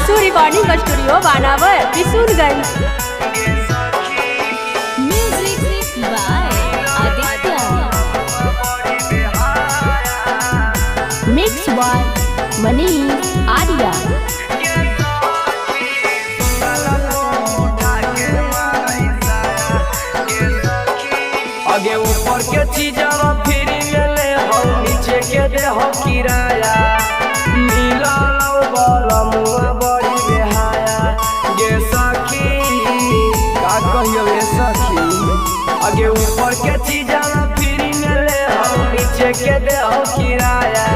Shivanshu recording studio Banawar Kishunganj. Music by Aditya. Mix by Manish Arya. आगे ऊपर के चीजवा free में ले हो, नीचे के दे हो किराया। मिलल बलमुआ बड़ी बेहाया गे सखी, का कहियो रे सखी। आगे ऊपर के चीजवा फ्री में ले हो, नीचे के दे हो किराया।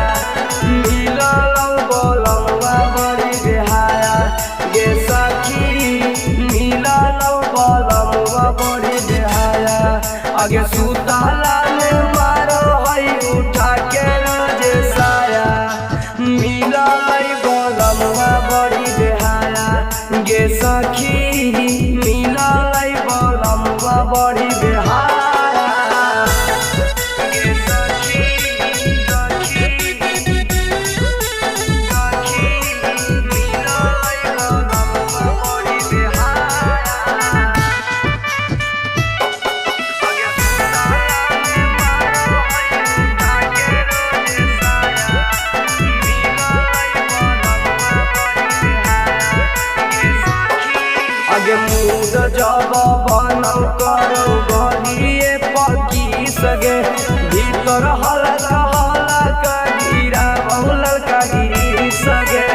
मिलल बलमुआ बड़ी बेहाया गे सखी, मिलल बलमुआ बड़ी बेहाया। आगे सुतला में मारो हई उठा के रोज साया। मिलल बलमुआ बड़ी बेहाया गे सखी, मिलल बलमुआ बड़ी बेहाया गे सखी, सखी, सखी, मिलल बलमुआ बड़ी बेहाया। आगे मूड जब बनौ करो गलिए पकी सगे, भीतर हल्का हल्का गिरा बहु ललका गिरी सगे।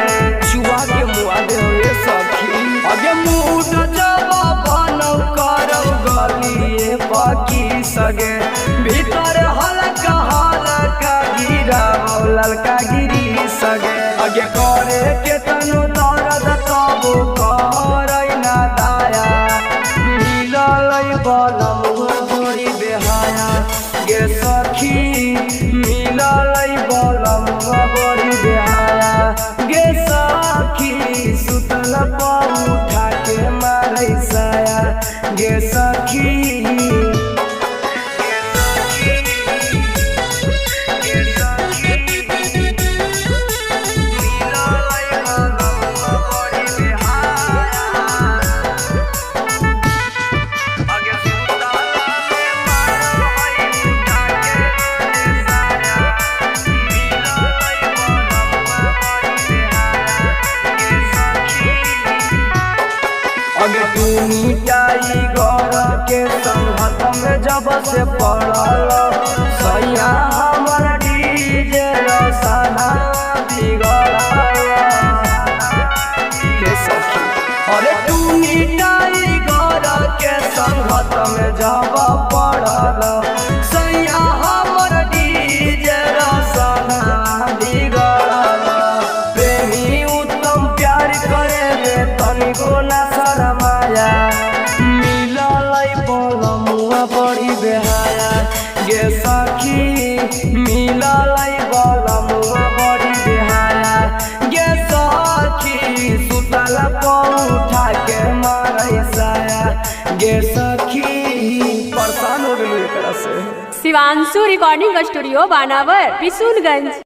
चुआ के मुआ दे रे सखी। आगे मूड जब बनौ करो गलिए पकी सगे, भीतर हल्का हल्का गिरा बहु ललका गिरी सगे। आगे करे के तनु दर्द तब करै ना दाया। मिलल बलमुआ बड़ी बेहाया गे सखी, मिलल बलमुआ बड़ी बेहाया गे सखी। सुतल पर उठा के मारै साया गे सखी। अगे टूनी टाइगर के संगत में जब से पड़ल, सैया हमर डीजे रसना बिगड़ल के सखी। अरे टूनी टाइगर के संगत में जब पड़ल, सैया हमर डीजे रसना बिगड़ल। प्रेमी उत्तम प्यार करे रे तनिको ना शरमाया। मिलल बलमुआ बड़ी बेहाया गे सखी, मिलल बलमुआ बड़ी बेहाया गे सखी। सुतल पर उठा के मारै साया गे सखी। परेशान हो गेलू एकरा से। Shivanshu recording studio Banawar Kishunganj.